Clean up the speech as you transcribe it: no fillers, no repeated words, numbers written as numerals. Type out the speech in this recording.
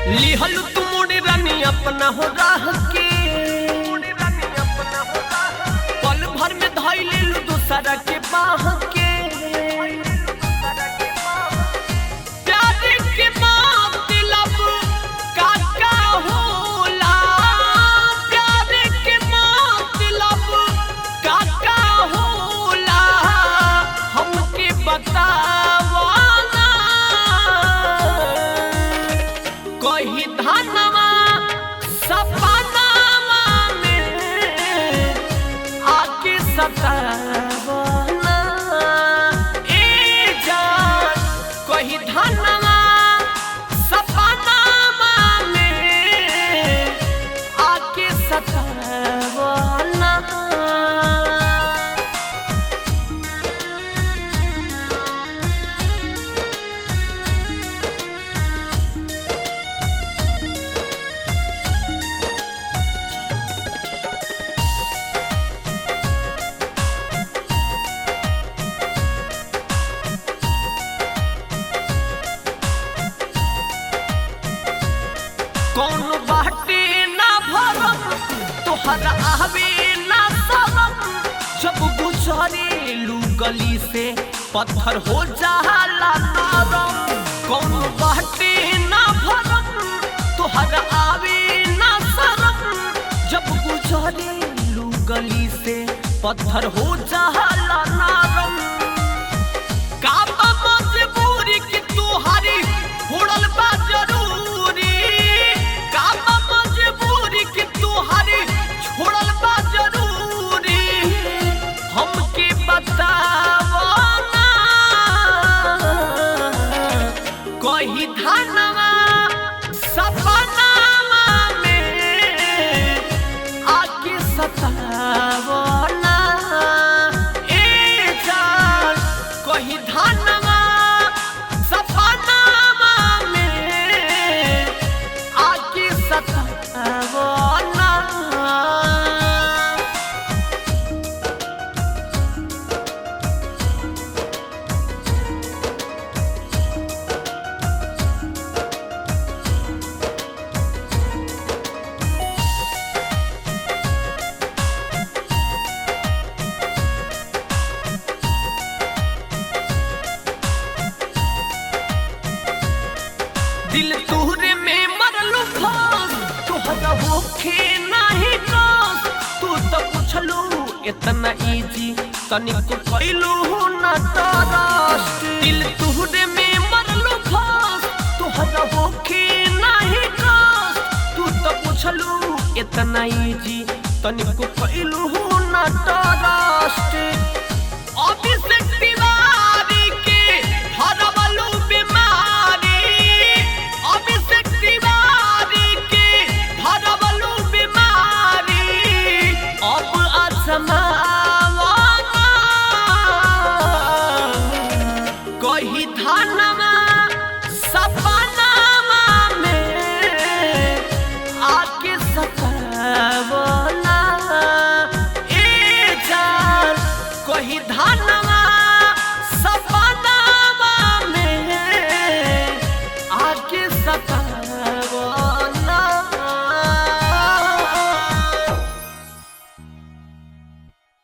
लिहल तू मुड़ी रानी अपना हो राह के, पल भर में धइल लू दूसरा के बाह के। प्यार के मतलब का का होला, प्यार के मतलब का का होला, हमके बतावा ना। कही धनवा सपनावा में आके सतावना, ए जान। कही धनवा सपनावा में आके सतावना। कौन बाटे ना भरम तोहरा आवे ना शरम, जब गुजरेलू गली से पत्थर हो जाला नरम। कौन बाटे ना भरम तोहरा आवे ना शरम, जब गुजरेलू गली से पत्थर हो जाला नरम। का बा मजबूरी की तुहारी उड़ल बा जरूरी, का बा मजबूरी की तुहारी छोड़ल बा जरूरी, हमके बतावो ना। कही धनवा सपनावा में आके सतावो ना, ए जान। कही धनवा सपनावा में आके सतावो ना। दिल तुहरे में मरलू फास, तोहरा होखे नाही कास। तू तो पूछलू इतना इजी, तनिको कैलू ना तरस। दिल तुहरे में मरलू फास, तोहरा होखे नाही कास। तू तो पूछलू इतना इजी, तनिको कैलू ना तरस।